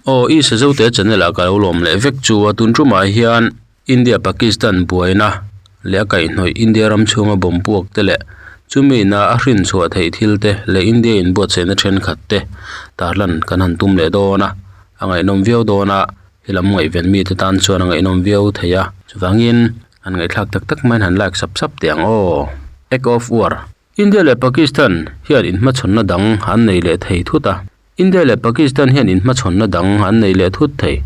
Aw i Sazote channel ah ka lo lawm leh vek chu a tun tumah hian India Pakistan buaina leh a kaihhnawih India ram chhunga bomb puak te leh chumi ina a hrin chhuah theih thil te leh India inbuatsaihna thenkhat te tarlan kan han tum leh dawn a a ngaihnawm viau dawn a helam ngaihven mite tan chuan a ngaihnawm viau thei a chuvangin han ngaihthlak tak tak maiin han like sap sap teh ang aw. Act of War India leh Pakistan hian inhmachhawnna dang an nei leh thei thut a. India leh Pakistan hian inhmachhawnna dang an nei leh thut thei.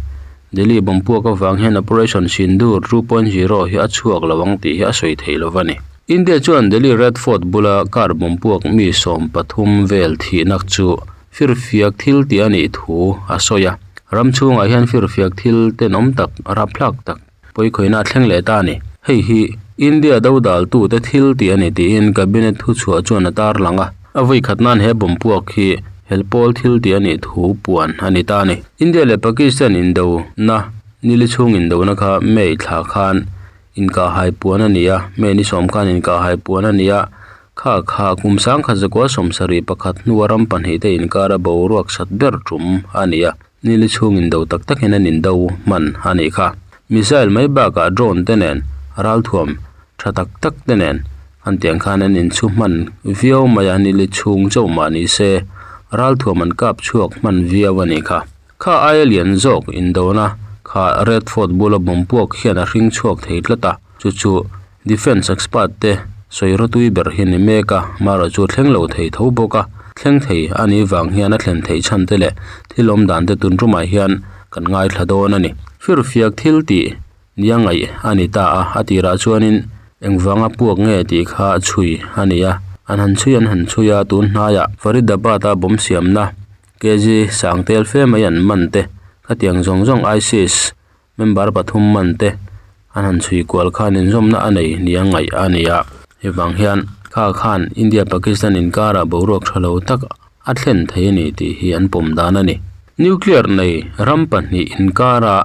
Delhi bomb puak avang hian Operation Sindoor 2.0 hi a chhuak lo ang tih hi a sawi thei lo a ni. India chuan Delhi Red Fort bula car bomb puak mi 13 vel thihnak chu firfiak thil tih a nih thu a sawi a. Ram chhungah hian firfiak thil tenawm tak, rapthlak tak pawikhawihna a thleng leh ta a ni. Hei hi India dodaltute thil tih a ni tiin Cabinet thuchhuah chuan a tarlang a. A vawi khat nan he bomb puak hi helpawl thil tih a nih thu puan a ni ta a ni. India leh Pakistan indo na nili chhung indo na kha May thla khan inkahhai puan a ni a, May ni sawm khan inkahhai puan a ni a, kha kha kum sangkhat zakua 71 hnua ram pahnihte inkara boruak sat ber tum a ni a, nili chhung indo tak takin an indo hman a nih kha. Missile mai bakah drone te nen ralthuam tha tak tak te nen an tiang khan an inchhu hman viau mai a, nili chhung chauh mah ni se ralthuam an kap chhuak hman viau a nih kha. Kha aia lian zawk indona kha Red Fort bula bomb puak hian a hring chhuak thei tlat a, chu chu Defence expert te sawi rawtui ber hi a ni mek a, marawh chu thleng lo thei tho bawk a, thleng thei a nih vang hian a thlen theih chhan te leh thil awm dan te tun tumah hian kan ngaithla dawn a ni. Firfiak thil tih nia ngaih a ni ta a, a tirah chuanin engvanga puak nge tih kha chhui a ni a, an han chhui an han chhui a, tun hnaiah Faridabad-a bomb siamna kg sangtel fe mai an man te, khatiang zawng zawng ISIS member pathum man te an han chhui kual khan inzawmna a nei nia ngaih a ni a, hei vang hian kha khan India Pakistan inkarah boruak tha lo tak a thlen thei a ni tih hi an pawm dan a ni. Nuclear nei ram pahnih inkara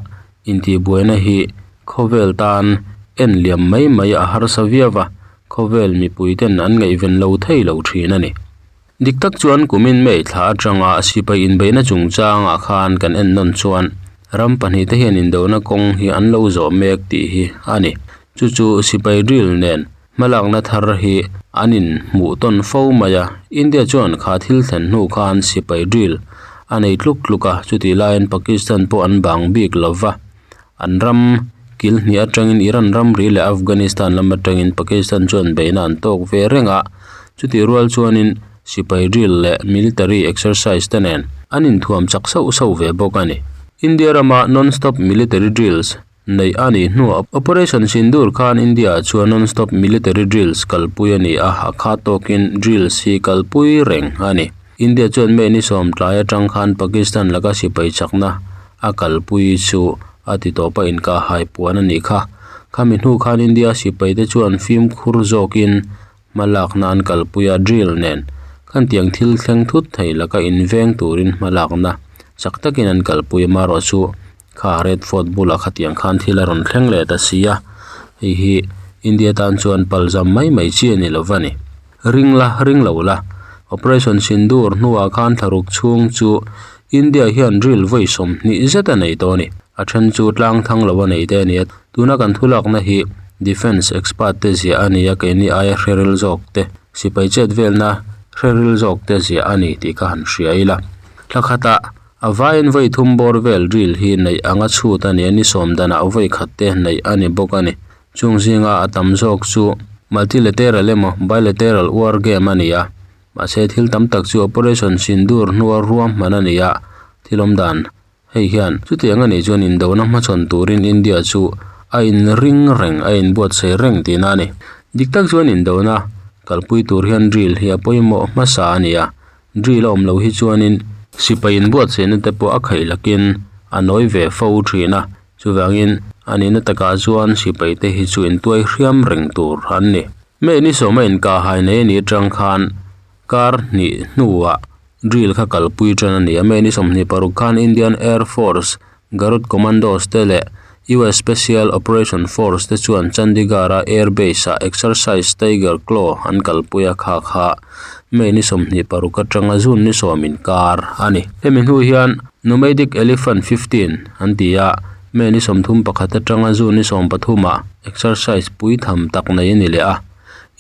intihbuaina hi khawvel tan en liam mai mai a harsa viau a, khawvel mipui ten an ngaihven lo thei lo thin a ni. Dik tak chuan kumin May thla atanga sipai inbeihna chungchangah khan kan en nawn chuan ram pahnihte hian indona kawng hi an lo zawh mek tih hi a ni. Chu chu sipai drill nen hmalakna thar hi an inhmuh tawn fo mai a. India chuan kha thil thlen hnu khan sipai drill a nei tluk tluk a, chutih laiin Pakistan pawh an bang bik lo va. An ram kil hnih atangin Iran ramri leh Afghanistan lam atangin Pakistan chuan beihna an tawk ve reng a, chutih rual chuanin sipai drill leh military exercise te nen an inthuam chak sauh sauh ve bawk a ni. India rama non-stop military drills neih a nih hnuah Operation Sindoor khan India ah chuan non-stop military drills kalpui a ni a, a khat tawkin drills hi kalpui reng a ni. India chuan May ni sawm tlai atang khan Pakistan laka sipai chakna a kalpui chu a ti tawp a inkahhai puan a nih kha. Khami hnu khan India sipai te chuan fimkhur zawkin hma lakna an kalpui a drill nen khan tiang thil thleng thut thei laka inveng turin hma lakna chak takin an kalpui a marawh chu kha Red Fort bulah khatiang khan thil a rawn thleng leh ta si a, hei hi India tan chuan palzam mai mai chi a ni lo va ni. Ring la, ring lo la. Operation Sindoor hnuah khan thlaruk chhung chu India hian drill vawi 20 zet a nei tawh a ni. A then chu tlang thang lo a nei te a ni a. Tuna kan thulakna hi Defence expert te ziah a ni a, keini aia hreril zawk te, sipai chet velna hreril zawk te ziah a ni tih ka han hria ila. Thla khatah a vaiin vawi thum bawr vel drill hi neih anga chhut a ni a, ni sawm danah vawi khat te neih a ni bawk a ni. Chung zinga a tam zawk chu multilateral emaw bilateral war game a ni a, mahse thil tam tak chu Operation Sindoor hnua ruahman a ni a, thil awm dan hei hian chutiang a nih chuan indona hmachhawn turin India chu a inring reng a inbuatsaih reng tihna a ni. Dik tak chuan indona kalpui tur hian drill hi a pawimawh hmasa a ni a, drill a awm loh hi chuanin sipai inbuatsaihna te pawh a khaih lakin a nawi ve fo thin a. Chuvangin, a nihna takah chuan sipaite hi chu intuai hriam reng tur an ni. May ni sawma inkahhai nei a nih atang khan kar hnih hnuah drill kha kalpui tan a ni a. May ni 26 khan Indian Air Force Garud Commandos te leh US Special Operation Force te chuan Chandigarh-a Air Base-ah Exercise Tiger Claw an kalpui a, kha kha. May ni 26 atanga June ni 10 inkar a ni. Hemi hnu hian Nomadic Elephant 15 an ti a, May ni 31 atanga June ni 13 ah exercise pui tham tak nei a ni leh a.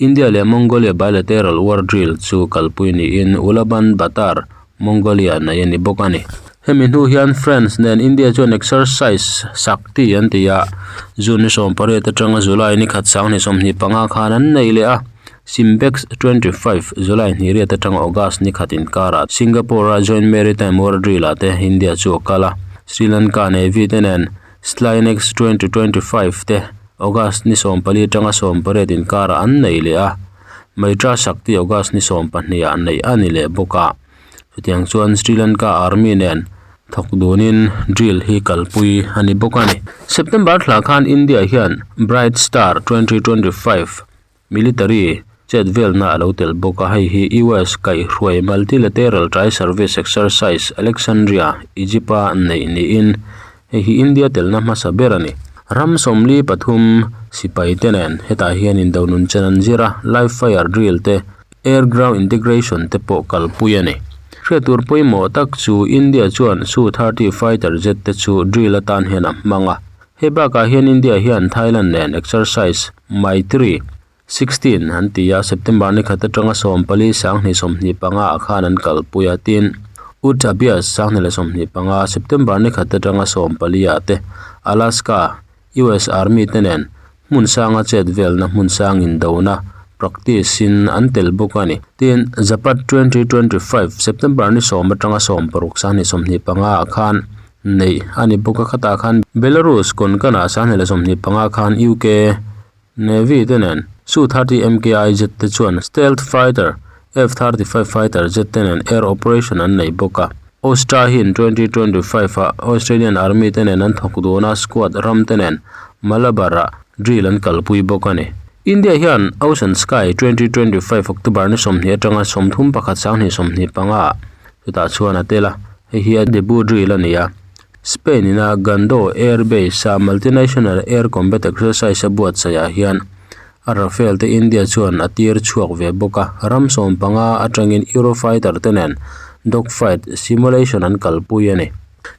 India leh Mongolia bilateral war drill chu kalpui niin Ulaanbaatar, Mongolia nei a ni bawk a ni. Hemi hnu hian France nen India chuan exercise Shakti an ti a, June ni 18 atanga July ni khat 2025 khan an nei leh a. Simbex 25, July 28 atanga August ni khat inkarah Singapore-a Joint Maritime War Drill-ah te India chu a kal a. Sri Lanka Navy te nen Slinex 2025 te August ni 14 atanga 18 inkarah an nei leh a. Maitra Shakti August ni 12 ah neih a ni leh bawk a. Chutiang chuan Sri Lanka Army nen thawk dunin drill hi kalpui a ni bawk a ni. September thla khan India hian Bright Star 2025 Military chet velna a lo tel bawk a, hei hi US kaihhruai Multilateral Tri-Service Exercise Alexandria, Egypt-a neih niin hei hi India telna hmasa ber a ni. Ram 43 sipai te nen hetah hian indo nun chen an zir a, live fire drill te, air ground integration te pawh kalpui a ni. Hriat tur pawimawh tak chu India chuan Su-30 fighter jet te chu drill atan hian a hmang a. Hei bakah hian India hian Thailand nen exercise Maitri 16 an ti a, September ni khat atanga 14 2025 ah khan an kalpui a, tin Uttar Abhyas 2025 September ni khat atanga 14 ah te Alaska US Army te nen hmun sanga chet velna hmun sang indona practice in an tel bawk a ni. Tin Zapat 2025 September ni 10 atanga 16 2025 ah khan neih a ni bawk a khatah khan Belarus Konkan-ah 2025 khan UK Navy te nen Su-30 MKI jet te chuan stealth fighter F-35 fighter jet te nen air operation an nei bawk a. Austrahin 2025 ah Australian Army te nen an thawk dun a squad ram te nen Malabar-ah drill an kalpui bawk a ni. India hian Ocean Sky 2025 October ni 20 atanga 31 2025 ah chutah chuan a tel a. Hei hi a debut drill a ni a, Spain ina Gando Air Base a multinational air combat exercise a buatsaih ah hian a Rafale te India chuan a tir chhuak ve bawk a, ram 15 atangin Eurofighter te nen dogfight simulation an kalpui a ni.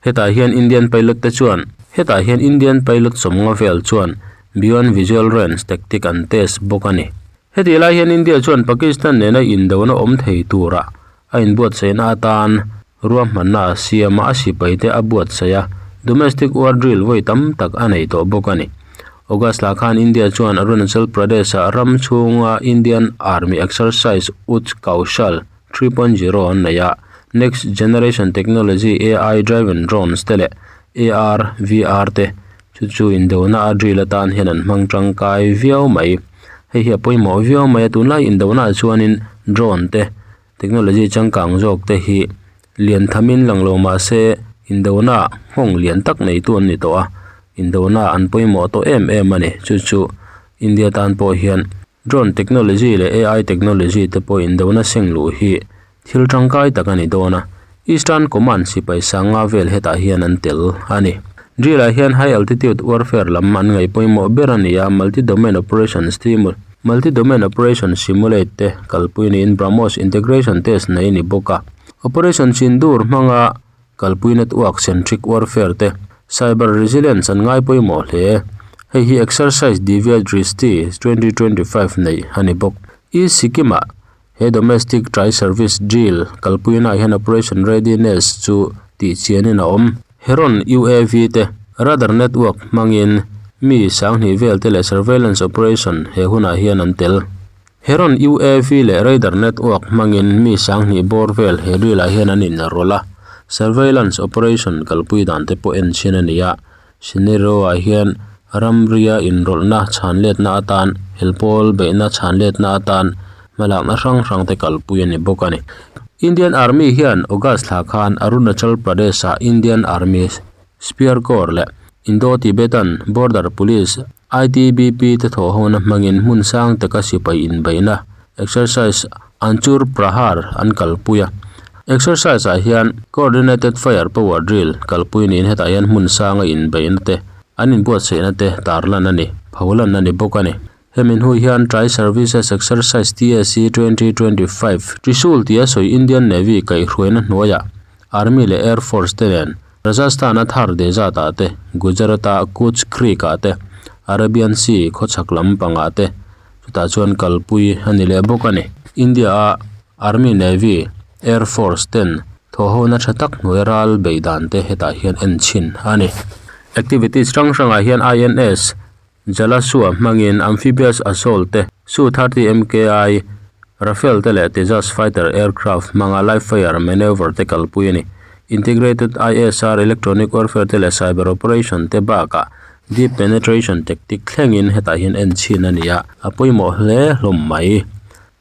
Hetah hian Indian pilot te chuan Hetah hian Indian pilot 50 vel chuan beyond visual range tactic an test bawk a ni. Hetih lai hian India chuan Pakistan nena indona awm thei tura a inbuatsaihna atan ruahmanna a siam a, a sipaite a buatsaih a, domestic war drill vawi tam tak a nei tawh bawk a ni. August lah khan India chuan Arunachal Pradesh-ah ram chhunga Indian Army Exercise Utch Kaushal 3.0 an nei a, next generation technology AI driven drones te leh AR, VR te chu chu indona a drill atan hian an hmang tangkai viau mai. Hei hi a pawimawh viau mai a, tunlai indona ah chuanin drone te technology changkang zawk te hi lian thamin lang lo mah se indona nghawng lian tak neitu an ni tawh a, indona an pawimawh tawh em em a ni. Chu chu India tan pawh hian drone technology leh AI technology te pawh indona seng luh hi thil tangkai tak a ni dawn a, Eastern Command sipai sanga vel hetah hian an tel a ni. Drill ah hian high altitude warfare lam an ngaih pawimawh ber a ni a, multi-domain operation stimu multi-domain operation simulate te kalpui niin BrahMos integration test nei a ni bawk a. Operation Sindoor hmanga kalpui network centric warfare te cyber resilience an ngai pawimawh hle. Hei hi exercise Divya Drishti 2025 neih a ni bawk. East Sikkim-ah He domestic tri service drill kalpuina ah hian operation readiness chu tih chianin a awm. Heron UAV te radar network hmangin mi 2000 vel te leh surveillance operation he hunah hian an tel. Heron UAV leh radar network hmangin mi 2000 bawr vel he drill ah hian an inrawlh a, surveillance operation kalpui dan te pawh en chhin a ni a. Scenario ah hian ramria inrawlhna chhanletna atan helpawl beihna chhanletna atan hmalakna hrang hrang te kalpui a ni bawk a ni. Indian Army hian August thla khan Arunachal Pradesh ah Indian Army Spear Corps leh Indo-Tibetan Border Police, ITBP, te thawhhona hmangin hmun sang taka sipai inbeihna Exercise Anchur Prahar an kalpui a. Exercise ah hian Coordinated Fire Power Drill kalpui niin hetah hian hmun sanga inbeihna te, an inbuatsaihna te tarlan a ni, pholan a ni bawk a ni. Hemi hnu hian Tri Services Exercise, TSE, 2025, Trishul tia sawi Indian Navy kaihhruaina hnuaiah Army leh Air Force te nen Rajasthan-a Thar Desert-ah te, Gujarat-a Kutch Creek-ah te, Arabian Sea khawchhak lam pangah te chutah chuan kalpui a ni leh bawk a ni. India-a Army, Navy, Air Force ten thawhhona tha tak hnuai ral beih dan te hetah hian en chhin a ni. Activities hrang hrangah hian INS Jalashwa hmangin amphibious assault te, Su-30 MKI, Rafale te leh Tejas fighter aircraft hmanga live fire manoeuvre te kalpui a ni. Integrated ISR, electronic warfare te leh cyber operation te bakah deep penetration tactic thlengin hetah hian en chhin a ni a, a pawimawh hle hlawm mai.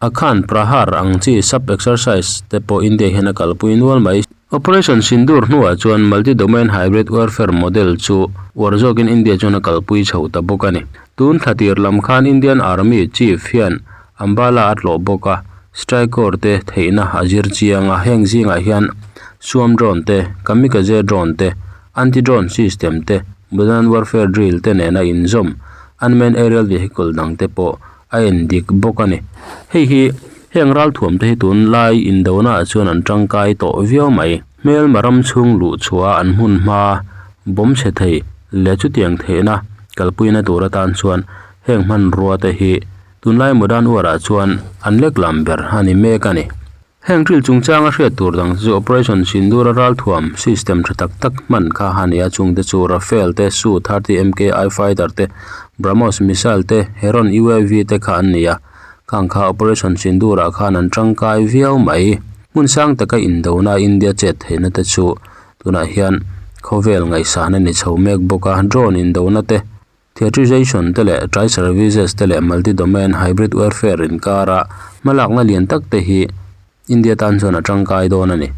Akhand Prahar ang chi sub exercise te pawh India hian a kalpui nual mai. Operation Sindoor hnuah chuan multi-domain hybrid warfare model chu uar zawkin India chuan a kalpui chho ta bawk a ni. Tun thla tir lam khan Indian Army Chief hian Ambala a tlawh bawk a, Strike Corps te theihna a zir chiang a, heng zingah hian Swarm drone te, Kamikaze drone te, Anti-drone system te, modern warfare drill te nena inzawm unmanned aerial vehicle dang te pawh a en dik bawk a ni. Hei hi heng ralthuam te hi tunlai indona ah chuan an tangkai tawh viau mai. Hmelma ram chhung luh chhuah an hmun hma bawm chhe thei leh chutiang theihna kalpuina tur atan chuan heng hmanrua te hi tunlai modern war ah chuan an lek lam ber a ni mek a ni. Heng thil chungchanga hriat tur dang chu Operation Sindoor a ralthuam system tha tak tak hman kha a ni a, chungte chu Rafale te, Su-30 MKI fighter te, BrahMos missile te, Heron UAV te kha an ni a, khang kha Operation Sindoor ah khan an tangkai viau mai. Hmun sang taka indona India chet theihna te chu tunah hian khawvel ngaihsan a ni chho mek bawk a, drone indona te, Theatrization te leh tri-services te leh multi-domain hybrid warfare inkara hmalakna lian tak te hi India tan chuan a tangkai dawn a ni.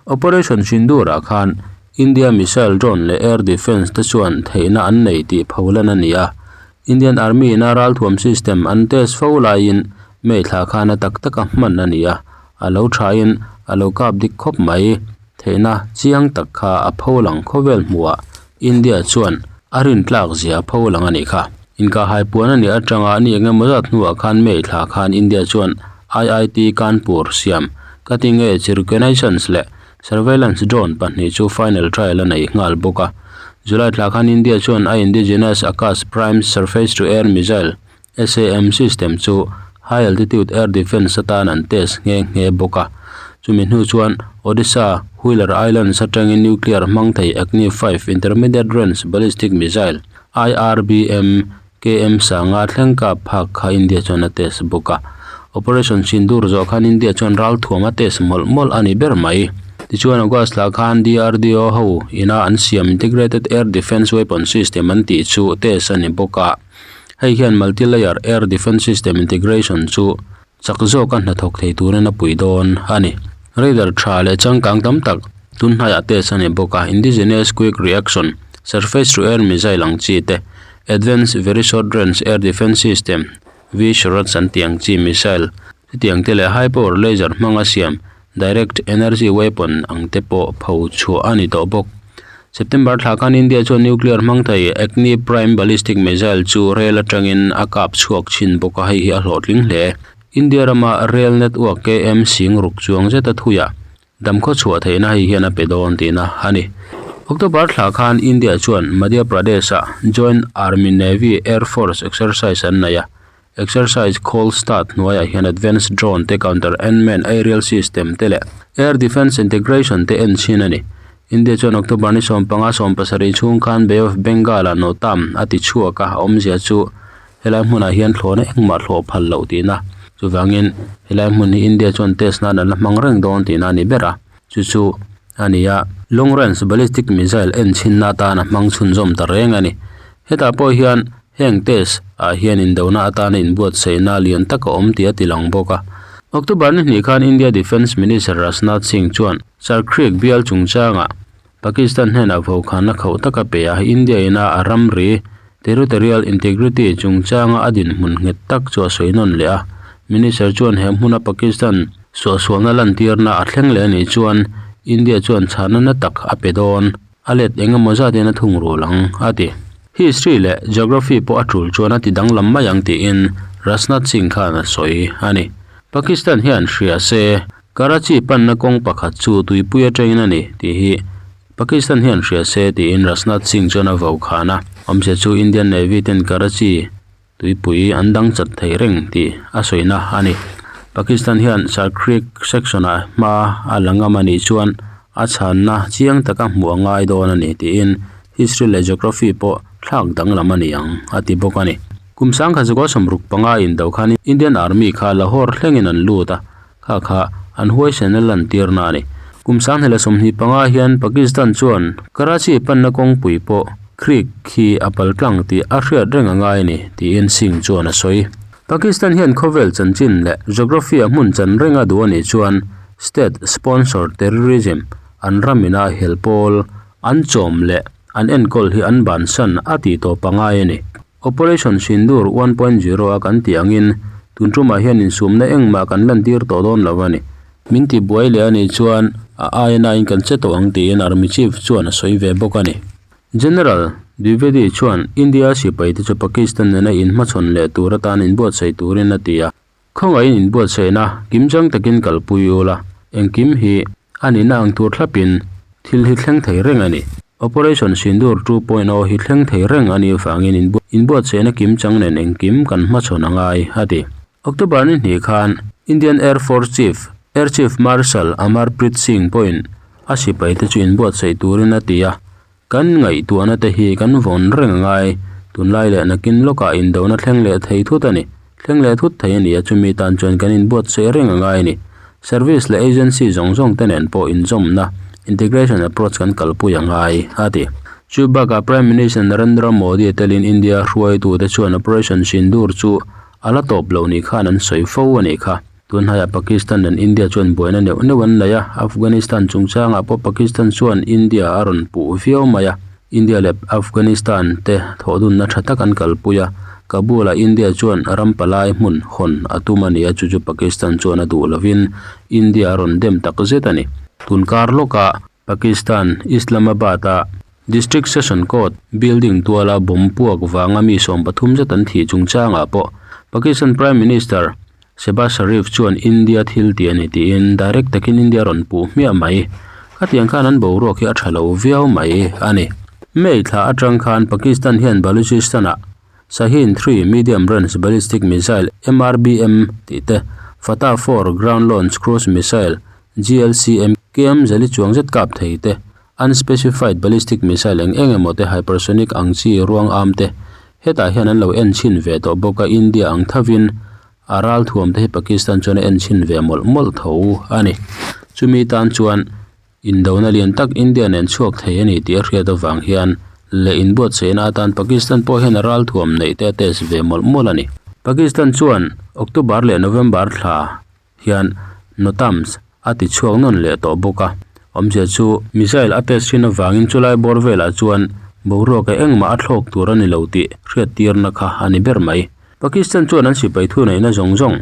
Operation Sindoor-ah khan India missile drone leh air defence te chuan theihna an nei tih pholan a ni a. Indian Army ina ralthuam system an test fo laiin May thla khan a tak taka hman a ni a, a lo thain a lo kap dik khawp mai. Theihna chiang tak kha a pholang khawvel hmuhah India chuan a rintlak zia a pho lang a nih kha. Inkahhai puan a nih atanga ni eng emaw zat hnuah khan May thla khan India chuan IIT Kanpur siam cutting edge reconnaissance leh surveillance drone pahnih chu final trial a nei nghal bawk a. July thla khan India chuan a indigenous Akash Prime surface to air missile, SAM, system chu high altitude air defence atan an test nghe nghe bawk a. Chumi hnu chuan Odisha Wheeler Islands atangin nuclear hmang thei Agni-five intermediate range ballistic missile, IRBM, KM sanga thleng kap phak kha India chuan a test bawk a. Operation Sindoor zawh khan India chuan ralthuam a test mawlh mawlh a ni ber mai. Tichuan August lah khan DRDO ho ina an siam Integrated Air Defence Weapon System an tih chu test a ni bawk a. Hei hian multi-layer air defence system integration chu chak zawka hnathawk thei turin a pui dawn a ni. Radar tha leh changkang tam tak tun hnaiah test a ni bawk a, indigenous quick reaction surface to air missile ang chi te, advanced very short range air defence system, VSHORADS an tih ang chi missile chutiang te leh high power laser hmanga siam direct energy weapon ang te pawh pho chhuah a ni tawh bawk. September thla khan India chuan nuclear hmang thei Agni Prime ballistic missile chu rail atangin a kap chhuak chhin bawk a, hei hi a hlawhtling hle. India rama rail network KM sing ruk chuang zeta thuiah damkhaw chhuah theihna hei hian a pe dawn tihna a ni. October thla khan India chuan Madhya Pradesh-ah Joint Army-Navy Air Force exercise an nei a, Exercise Cold Start hnuaiah hian advanced drone te, counter unmanned aerial system te leh air defence integration te en chhin a ni. India chuan October ni 15 17 chhung khan Bay of Bengal-ah nawtam a ti chhuak a, a awmzia chu helai hmunah hian thlawhna engmah thlawh phal loh tihna. Chuvangin helai hmun hi India chuan test nan an la hmang reng dawn tihna a ni ber a, chu chu a ni a. Long range ballistic missile en chhinna atan a hmang chhunzawm ta reng a ni. Hetah pawh hian Heng test ah hian indona atana inbuatsaihna lian tak a awm tih a ti lang bawk a. October ni hnih khan India Defence Minister Rajnath Singh chuan Sir Creek bial chungchangah Pakistan hnenah vaukhana khauh tak a pe a, India ina a ramri, territorial integrity, chungchanga a dinhmun nghet tak chu a sawi nawn leh a. Minister chuan he hmuna Pakistan suahsualna lantirna a thleng leh a nih chuan India chuan chhana na tak a pe dawn. A let eng emaw zatin a thungrul ang, a ti. History leh Geography pawh a tul chuan a ti danglam mai ang tiin Rajnath Singh khan a sawi a ni. Pakistan hian hria se Karachi panna kawng pakhat chu tuipui atangin a ni tih hi Pakistan hian hria se tiin Rajnath Singh chuan a vo khan a. Awmzia chu Indian Navy ten Karachi tuipui an dang chat thei reng tih a sawina a ni. Pakistan hian Sir Creek section-ah hma a la ngam a nih chuan a chhanna chiang taka hmuh a ngai dawn a ni tiin History leh Geography pawh thlak danglam a ni ang a ti bawk a ni. Kum sangkhat zakua 65 indo khan Indian Army kha Lahore thlengin an lut a, Kha kha an huaisen a lantirna a ni. Kum 2025 hian Pakistan chuan Karachi panna kawngpui pawh Creek hi a pal tlang tih a hriat reng a ngai a ni, tiin Singh chuan a sawi. Pakistan hian khawvel chanchin leh geography a hmun chan reng a duh a nih chuan state sponsor terrorism an ramina hel pawl an chawm leh an enkawl hi an bansan a tih tawp a ngai a ni. Operation Sindoor 1.0 a kan tih angin tun tumah hian insumna engmah kan lantir tawh dawn lo a ni. Min ti buai leh a nih chuan a aia nain kan che tawh ang tiin Army Chief chuan a sawi ve bawk a ni. General Dwivedi chuan India sipaite chu Pakistan nena inhmachhawn leh tur atan inbuatsaih turin a ti a. Khawngaihin inbuatsaihna kimchang takin kalpui ula, engkim hi a nihna ang tur thlapin thil hi thleng thei reng a ni. Operation Sindoor 2.0 hi thleng thei reng a nih avangin inbuatsaihna kimchang nen engkim kan hmachhawn a ngai, a ti. October ni hnih khan Indian Air Force Chief, Air Chief Marshal Amarpreet Singh pawhin a sipaite chu inbuatsaih turin a ti a, Kan ngaihtuahna te hi kan vawn reng a ngai, tunlai leh nakin lawkah indona thleng leh thei thut a ni. Thleng leh thut thei a ni a, chumi tan chuan kan inbuatsaih reng a ngai a ni. Service leh agency zawng zawng te nen pawh inzawmna, integration approach kan kalpui a ngai, a ti. Chu bakah Prime Minister Narendra Modi telin India hruaitute chuan Operation Sindoor chu a la tawp lo ni khan an sawi fo a nih kha. Tunhnaiah Pakistan nen India chuan buaina neuh neuh an nei a, Afghanistan chungchangah pawh Pakistan chuan India a rawn puh viau mai a. India leh Afghanistan te thawhdunna tha tak an kalpui a, Kabul-ah India chuan ram palai hmun hawn a tum a ni a, chu chu Pakistan chuan a duh lovin India a rawn dem tak zet a ni. Tunkar lawkah Pakistan, Islamabad-a District Session Court building tuala bomb puak vanga mi 13 zet an thih chungchangah pawh Pakistan Prime Minister Shehbaz Sharif chuan India thil tih a ni tiin direct takin India rawn puh hmiah mai. Khatiang khan an boruak hi a tha lo viau mai a ni. May thla atang khan Pakistan hian Baluchistan-ah Shaheen 3 Medium Range Ballistic Missile, MRBM, tih te, Fatah 4 Ground Launch Cruise Missile, GLCM, KM zali chuang zet kap thei te, Unspecified Ballistic Missile eng eng emaw te hypersonic ang chi ruang am te hetah hian an lo en chhin ve tawh bawk a, India ang thovin a ral thuam te hi Pakistan chuan a en chhin ve mawlh mawlh tho a ni. Chumi tan chuan Indona lian tak India nen chhuak thei a ni tih a hriat avang hian leh inbuatsaihna atan Pakistan pawh hian a ralthuam neih te a test ve mawlh mawlh a ni. Pakistan chuan October leh November thla hian NOTAMs a ti chhuak nawn leh tawh bawk a, awmzia chu missile a test thin avangin chulai bawr velah chuan boruak eh engmah a thlawk tur a ni lo tih hriattirna kha a ni ber mai. Pakistan chuan an sipai thuneihna zawng zawng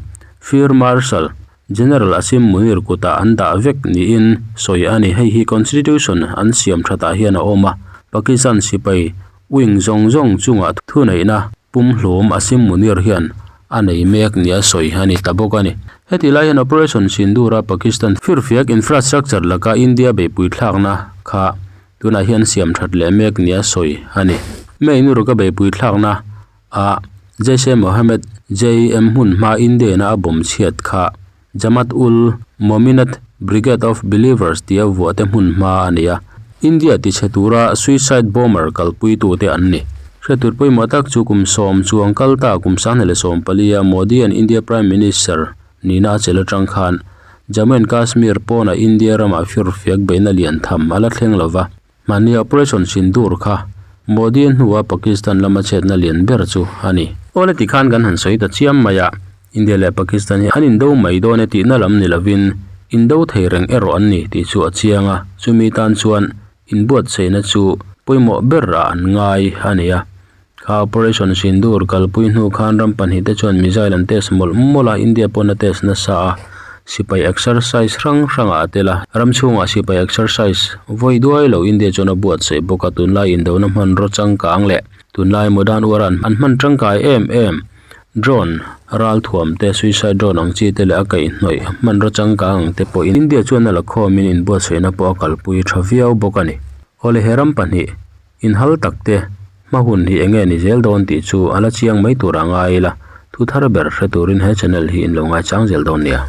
Field Marshal General Asim Munir kutah an dah vek niin sawi a ni. Hei hi Constitution an siam thatah hian a awm a, Pakistan sipai wing zawng zawng chungah thuneihna pumhlum Asim Munir hian a nei mek nia sawi a ni ta bawk a ni. Heti lai hian Operation Sindoor-a Pakistan firfiak infrastructure laka India beihpui thlakna kha tunah hian siam that leh mek nia sawi a ni. May Nuruk-a beihpui thlakna a Jaish-e-Mohammed, JEM, hmun hma India-in a bawm chhiat kha Jamaat-ul Mominat Brigade of Believers tia vuahte hmun hma a ni a, India tichhe tura suicide bomber kalpuitute an ni. Hriattur pawimawh tak chu kum sawm chuang kal ta kum 2014 a Modi-a'n India Prime Minister nihna a chelh atang khan Jammu and Kashmir pawnah India ramah firfiak beihna lian tham a la thleng lova. Mahni Operation Sindoor kha Modi hnua Pakistan lama chhetna lian ber chu a ni. Awle tikhan kan han sawi ta chiam mai a, India leh Pakistan hi an indo mai dawn e tihna lam ni lovin indo thei reng erawh an ni tih chu a chiang a, chumi tan chuan inbuatsaihna chu pawimawh ber ah an ngai a ni a. Kha Operation Sindoor kalpui hnu khan ram pahnih te chuan missile an test mawlh mawlh a, India pawn a test nasa a, sipai exercise hrang hrangah a tel a, ram chhungah sipai exercise vawi duai lo India chuan a buatsaih bawk a, tunlai indona hmanraw changkang leh. Tunlai modern war an hman tangkai em em drone ralthuam te suicide drone ang chi te leh a kaihhnawih hmanraw changkang ang te pawh India chuan a la khawmin inbuatsaihna pawh a kalpui tha viau bawk a ni. Awle he ram pahnih inhal tak te hma hun hi enge ni zel dawn tih chu a la chiang mai tur a ngai ila thu thar ber hre turin he channel hi in lo ngaichang zel dawn nia.